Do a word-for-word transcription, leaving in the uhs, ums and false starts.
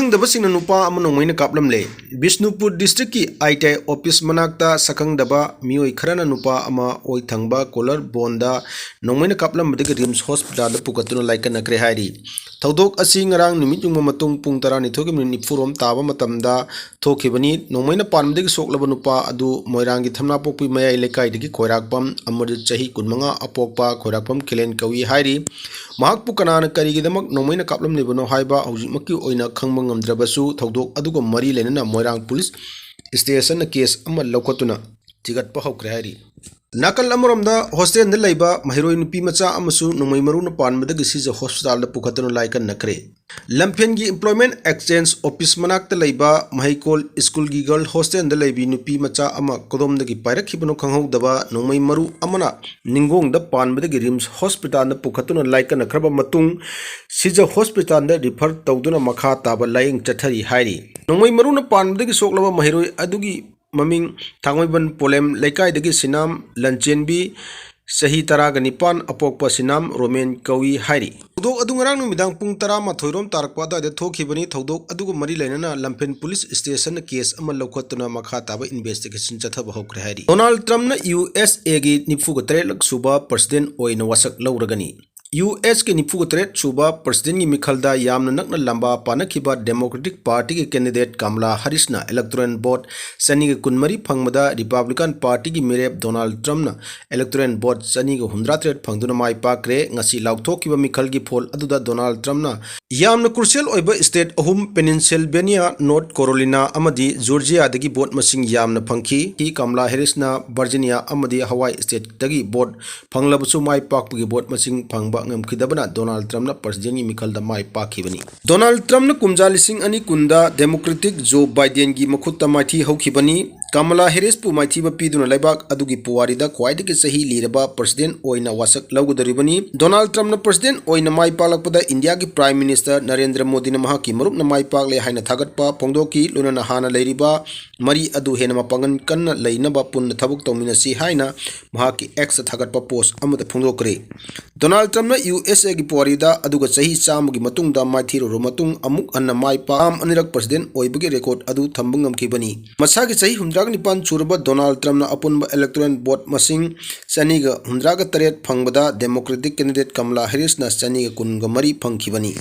ꯈꯪꯗꯕꯁꯤꯡꯅ ꯅꯨꯄꯥ ꯑꯃ ꯅꯣꯡꯃꯩꯅ ꯀꯥꯞꯂꯝꯂꯦ꯫ ꯕꯤꯁꯅꯨꯄꯨꯔ district ꯀꯤ ꯑꯥꯏ ꯇꯤ ꯑꯥꯏ office ꯃꯅꯥꯛꯇ ꯁꯛꯈꯪꯗꯕ ꯃꯤꯑꯣꯏ ꯈꯔꯅ ꯅꯨꯄꯥ ꯑꯃ ꯑꯣꯏ ꯊꯪꯕ collar bone ꯗ ꯅꯣꯡꯃꯩꯅ ꯀꯥꯞꯂꯝꯕꯗꯒꯤ ꯔꯤꯝꯁ ꯍꯣꯁꯄꯤꯇꯥꯜꯗ ꯄꯨꯈꯠꯇꯨꯅ ꯂꯥꯏꯀꯠꯅꯈ꯭ꯔꯦ ꯍꯥꯏꯔꯤ꯫ ꯊꯧꯗꯣꯛ ꯑꯁꯤ ꯉꯔꯥꯡ ꯅꯨꯃꯤꯠ ꯌꯨꯡꯕ ꯃꯇꯨꯡ ꯄꯨꯡ ꯇꯔꯥꯅꯤꯊꯣꯏꯒꯤ ꯃꯤꯅꯤꯠ ꯅꯤꯐꯨꯔꯣꯝ ꯇꯥꯕ ꯃꯇꯝꯗ ꯊꯣꯛꯈꯤꯕꯅꯤ꯫ ꯅꯣꯡꯃꯩꯅ ꯄꯥꯟꯕꯗꯒꯤ ꯁꯣꯛꯂꯕ ꯅꯨꯄꯥ ꯑꯗꯨ ꯃꯣꯏꯔꯥꯡꯒꯤ ꯊꯝꯅꯥꯄꯣꯛꯄꯤ ꯃꯌꯥꯏ ꯂꯩꯀꯥꯏꯗꯒꯤ ꯈꯣꯏꯔꯥꯛꯄꯝ ꯑꯃꯔꯖꯤꯠ, ꯆꯍꯤ ꯀꯨꯟꯃꯉꯥ, ꯑꯄꯣꯛꯄ ꯈꯣꯏꯔꯥꯛꯄꯝ ꯈꯤꯂꯦꯟ ꯀꯧꯏ ꯍꯥꯏꯔꯤ꯫ ꯃꯍꯥꯛꯄꯨ ꯀꯅꯥꯅ ꯀꯔꯤꯒꯤꯗꯃꯛ ꯅꯣꯡꯃꯩꯅ ꯀꯥꯞꯂꯝꯂꯤꯕꯅꯣ ꯍꯥꯏꯕ ꯍꯧꯖꯤꯛꯃꯛꯀꯤ ꯑꯣꯏꯅ ꯈꯪꯕ ꯉꯝꯗ꯭ꯔꯕꯁꯨ, ꯊꯧꯗꯣꯛ ꯑꯗꯨꯒ ꯃꯔꯤ ꯂꯩꯅꯅ ꯃꯣꯏꯔꯥꯡ ꯄꯨꯂꯤꯁ ꯁ꯭ꯇꯦꯁꯟꯅ ꯀꯦꯁ ꯑꯃ ꯂꯧꯈꯠꯇꯨꯅ ꯊꯤꯒꯠꯄ ꯍꯧꯈ꯭ꯔꯦ ꯍꯥꯏꯔꯤ꯫ ꯅꯥꯀꯜ ꯑꯃꯔꯣꯝꯗ, ꯍꯣꯁꯇꯦꯜꯗ ꯂꯩꯕ ꯃꯍꯩꯔꯣꯏ ꯅꯨꯄꯤ ꯃꯆꯥ ꯑꯃꯁꯨ ꯅꯣꯡꯃꯩ ꯃꯔꯨꯅ ꯄꯥꯟꯕꯗꯒꯤ ꯁꯤꯖ ꯍꯣꯁꯄꯤꯇꯥꯜꯗ ꯄꯨꯈꯠꯇꯨꯅ ꯂꯥꯏꯀꯠꯅꯈ꯭ꯔꯦ꯫ ꯂꯝꯐꯦꯟꯒꯤ employment exchange office ꯃꯅꯥꯛꯇ ꯂꯩꯕ ꯃꯍꯩꯀꯣꯜ ꯁ꯭ꯀꯨꯜꯒꯤ ꯒꯔꯜ ꯍꯣꯁꯇꯦꯜꯗ ꯂꯩꯕꯤ ꯅꯨꯄꯤ ꯃꯆꯥ ꯑꯃ ꯀꯗꯣꯝꯗꯒꯤ ꯄꯥꯏꯔꯛꯈꯤꯕꯅꯣ ꯈꯪꯍꯧꯗꯕ ꯅꯣꯡꯃꯩ ꯃꯔꯨ ꯑꯃꯅ ꯅꯤꯡꯒꯣꯡꯗ ꯄꯥꯟꯕꯗꯒꯤ ꯔꯤꯝꯁ ꯍꯣꯁꯄꯤꯇꯥꯜꯗ ꯄꯨꯈꯠꯇꯨꯅ ꯂꯥꯏꯀꯠꯅꯈ꯭ꯔꯕ ꯃꯇꯨꯡ, ꯁꯤꯖ ꯍꯣꯁꯄꯤꯇꯥꯜꯗ ꯔꯤꯐꯔ ꯇꯧꯗꯨꯅ ꯃꯈꯥ ꯇꯥꯕ ꯂꯥꯌꯦꯡ ꯆꯠꯊꯔꯤ ꯍꯥꯏꯔꯤ꯫ ꯅꯣꯡꯃꯩ ꯃꯔꯨꯅ ꯄꯥꯟꯕꯗꯒꯤ ꯁꯣꯛꯂꯕ ꯃꯍꯩꯔꯣꯏ ꯑꯗꯨꯒꯤ ꯃꯃꯤꯡ ꯊꯥꯡꯃꯩꯕꯟ ꯄꯣꯂꯦꯝ ꯂꯩꯀꯥꯏꯗꯒꯤ ꯁꯤꯅꯥꯝ ꯂꯟꯆꯦꯟꯕꯤ, ꯆꯍꯤ ꯇꯔꯥꯒ ꯅꯤꯄꯥꯟ, ꯑꯄꯣꯛꯄ ꯁꯤꯅꯥꯝ ꯔꯣꯃꯦꯟ ꯀꯧꯏ ꯍꯥꯏꯔꯤ꯫ ꯊꯧꯗꯣꯛ ꯑꯗꯨ ꯉꯔꯥꯡ ꯅꯨꯃꯤꯗꯥꯡ ꯄꯨꯡ ꯇꯔꯥꯃꯥꯊꯣꯏ ꯔꯣꯝ ꯇꯥꯔꯛꯄ ꯑꯗꯨꯋꯥꯏꯗ ꯊꯣꯛꯈꯤꯕꯅꯤ꯫ ꯊꯧꯗꯣꯛ ꯑꯗꯨꯒ ꯃꯔꯤ ꯂꯩꯅꯅ ꯂꯝꯐꯦꯟ ꯄꯨꯂꯤꯁ ꯁ꯭ꯇꯦꯁꯟꯅ ꯀꯦꯁ ꯑꯃ ꯂꯧꯈꯠꯇꯨꯅ ꯃꯈꯥ ꯇꯥꯕ ꯏꯟꯚꯦꯁꯇꯤꯒꯦꯁꯟ ꯆꯠꯊꯕ ꯍꯧꯈ꯭ꯔꯦ ꯍꯥꯏꯔꯤ꯫ ꯗꯣꯅꯥꯜꯗ ꯇ꯭ꯔꯝꯞꯅ ꯌꯨ ꯑꯦꯁ ꯑꯦꯒꯤ ꯅꯤꯐꯨꯒ ꯇꯔꯦꯠꯂꯛ ꯁꯨꯕ ꯄ꯭ꯔꯁꯤꯗꯦꯟꯠ ꯑꯣꯏꯅ ꯋꯥꯁꯛ ꯂꯧꯔꯒꯅꯤ꯫ ꯌꯨ ꯑꯦꯁꯀꯤ ꯅꯤꯐꯨꯒ ꯇꯔꯦꯠ ꯁꯨꯕ ꯄ꯭ꯔꯁꯤꯗꯦꯟꯠꯀꯤ ꯃꯤꯈꯜꯗ ꯌꯥꯝꯅ ꯅꯛꯅ ꯂꯝꯕꯥ ꯄꯥꯅꯈꯤꯕ ꯗꯦꯃꯣꯀ꯭ꯔꯦꯇꯤꯛ ꯄꯥꯔꯇꯤꯒꯤ ꯀꯦꯟꯗꯤꯗꯦꯠ ꯀꯃꯂꯥ ꯍꯔꯤꯁꯅ ꯏꯂꯦꯛꯇꯣꯔꯦꯜ ꯚꯣꯠ ꯆꯅꯤꯒ ꯀꯨꯟꯃꯔꯤ ꯐꯪꯕꯗ, ꯔꯤꯄꯕ꯭ꯂꯤꯀꯥꯟ ꯄꯥꯔꯇꯤꯒꯤ ꯃꯤꯔꯦꯞ ꯗꯣꯅꯥꯜꯗ ꯇ꯭ꯔꯝꯞꯅ ꯏꯂꯦꯛꯇꯣꯔꯦꯜ ꯚꯣꯠ ꯆꯅꯤꯒ ꯍꯨꯝꯗ꯭ꯔꯥ ꯇꯔꯦꯠ ꯐꯪꯗꯨꯅ ꯃꯥꯏ ꯄꯥꯛꯈ꯭ꯔꯦ꯫ ꯉꯁꯤ ꯂꯥꯎꯊꯣꯛꯈꯤꯕ ꯃꯤꯈꯜꯒꯤ ꯄꯣꯜ ꯑꯗꯨꯗ ꯗꯣꯅꯥꯜꯗ ꯇ꯭ꯔꯝꯞꯅ ꯌꯥꯝꯅ ꯀ꯭ꯔꯨꯁꯤꯌꯦꯜ ꯑꯣꯏꯕ ꯁ꯭ꯇꯦꯠ ꯑꯍꯨꯝ, ꯄꯦꯅꯤꯟꯁꯤꯜꯚꯦꯅꯤꯌꯥ, ꯅꯣꯔꯊ ꯀꯣꯔꯣꯂꯤꯅꯥ ꯑꯃꯗꯤ ꯖꯣꯔꯖꯤꯌꯥꯗꯒꯤ ꯚꯣꯠ ꯃꯁꯤꯡ ꯌꯥꯝꯅ ꯐꯪꯈꯤ꯫ ꯀꯃꯂꯥ ꯍꯦꯔꯤꯁꯅ ꯚꯔꯖꯤꯅꯤꯌꯥ ꯑꯃꯗꯤ ꯍꯋꯥꯏ ꯁ꯭ꯇꯦꯠꯇꯒꯤ ꯚꯣꯠ ꯐꯪꯂꯕꯁꯨ, ꯃꯥꯏ ꯄꯥꯛꯄꯒꯤ ꯚꯣꯠ ꯃꯁꯤꯡ ꯐꯪꯕ ꯉꯝꯈꯤꯗꯕꯅ ꯗꯣꯅꯥꯜꯗ ꯇ꯭ꯔꯝꯞꯅ ꯄ꯭ꯔꯁꯤꯗꯦꯟꯠꯀꯤ ꯃꯤꯈꯜꯗ ꯃꯥꯏ ꯄꯥꯛꯈꯤꯕꯅꯤ꯫ ꯗꯣꯅꯥꯜꯗ ꯇ꯭ꯔꯝꯞꯅ ꯀꯨꯝꯖꯥ ꯂꯤꯁꯤꯡ ꯑꯅꯤ ꯀꯨꯟꯗ ꯗꯦꯃꯣꯀ꯭ꯔꯦꯇꯤꯛ ꯖꯣ ꯕꯥꯏꯗꯦꯟꯒꯤ ꯃꯈꯨꯠꯇ ꯃꯥꯏꯊꯤ ꯍꯧꯈꯤꯕꯅꯤ꯫ ꯀꯃꯂꯥ ꯍꯦꯔꯤꯁꯄꯨ ꯃꯥꯏꯊꯤꯕ ꯄꯤꯗꯨꯅ ꯂꯩꯕꯥꯛ ꯑꯗꯨꯒꯤ ꯄꯨꯋꯥꯔꯤꯗ ꯈ꯭ꯋꯥꯏꯗꯒꯤ ꯆꯍꯤ ꯂꯤꯔꯕ president ꯑꯣꯏꯅ ꯋꯥꯁꯛ ꯂꯧꯒꯗꯧꯔꯤꯕꯅꯤ꯫ ꯗꯣꯅꯥꯜꯗ ꯇ꯭ꯔꯝꯞꯅ president ꯑꯣꯏꯅ ꯃꯥꯏ ꯄꯥꯛꯂꯛꯄꯗ ꯏꯟꯗꯤꯌꯥꯒꯤ Prime Minister ꯅꯔꯦꯟꯗ꯭ꯔ ꯃꯣꯗꯤꯅ ꯃꯍꯥꯛꯀꯤ ꯃꯔꯨꯞꯅ ꯃꯥꯏ ꯄꯥꯛꯂꯦ ꯍꯥꯏꯅ ꯊꯥꯒꯠꯄ ꯐꯣꯡꯗꯣꯛꯈꯤ, ꯂꯣꯏꯅꯅ ꯍꯥꯟꯅ ꯂꯩꯔꯤꯕ ꯃꯔꯤ ꯑꯗꯨ ꯍꯦꯟꯅ ꯃꯄꯥꯡꯒꯜ ꯀꯟꯅ ꯂꯩꯅꯕ ꯄꯨꯟꯅ ꯊꯕꯛ ꯇꯧꯃꯤꯟꯅꯁꯤ ꯍꯥꯏꯅ ꯃꯍꯥꯛꯀꯤ X ꯊꯥꯒꯠꯄ post ꯑꯃꯗ ꯐꯣꯡꯗꯣꯛꯈ꯭ꯔꯦ꯫ ꯗꯣꯅꯥꯜꯗ ꯇ꯭ꯔꯝꯞꯅ ꯌꯨ ꯑꯦꯁ ꯑꯦꯒꯤ ꯄꯨꯋꯥꯔꯤꯗ ꯑꯗꯨꯒ ꯆꯍꯤ ꯆꯥꯝꯃꯒꯤ ꯃꯇꯨꯡꯗ ꯃꯥꯏꯊꯤꯔꯨꯔꯕ ꯃꯇꯨꯡ ꯑꯃꯨꯛ ꯍꯟꯅ ꯃꯥꯏ ꯄꯥꯛ ꯑꯅꯤꯔꯛ president ꯑꯣꯏꯕꯒꯤ record ꯑꯗꯨ ꯊꯝꯕ ꯉꯝꯈꯤꯕꯅꯤ꯫ ꯃꯁꯥꯒꯤ ꯆꯍꯤ ꯍꯨꯝꯗ꯭ꯔꯥꯒ ꯅꯤꯄꯥꯟ ꯁꯨꯔꯕ ꯗꯣꯅꯥꯜꯗ ꯇ꯭ꯔꯝꯞꯅ ꯑꯄꯨꯟꯕ electoral vote ꯃꯁꯤꯡ ꯆꯅꯤꯒ ꯍꯨꯝꯗ꯭ꯔꯥꯒ ꯇꯔꯦꯠ ꯐꯪꯕꯗ Democratic candidate ꯀꯃꯂꯥ ꯍꯦꯔꯤꯁꯅ ꯆꯅꯤꯒ ꯀꯨꯟꯒ ꯃꯔꯤ ꯐꯪꯈꯤꯕꯅꯤ꯫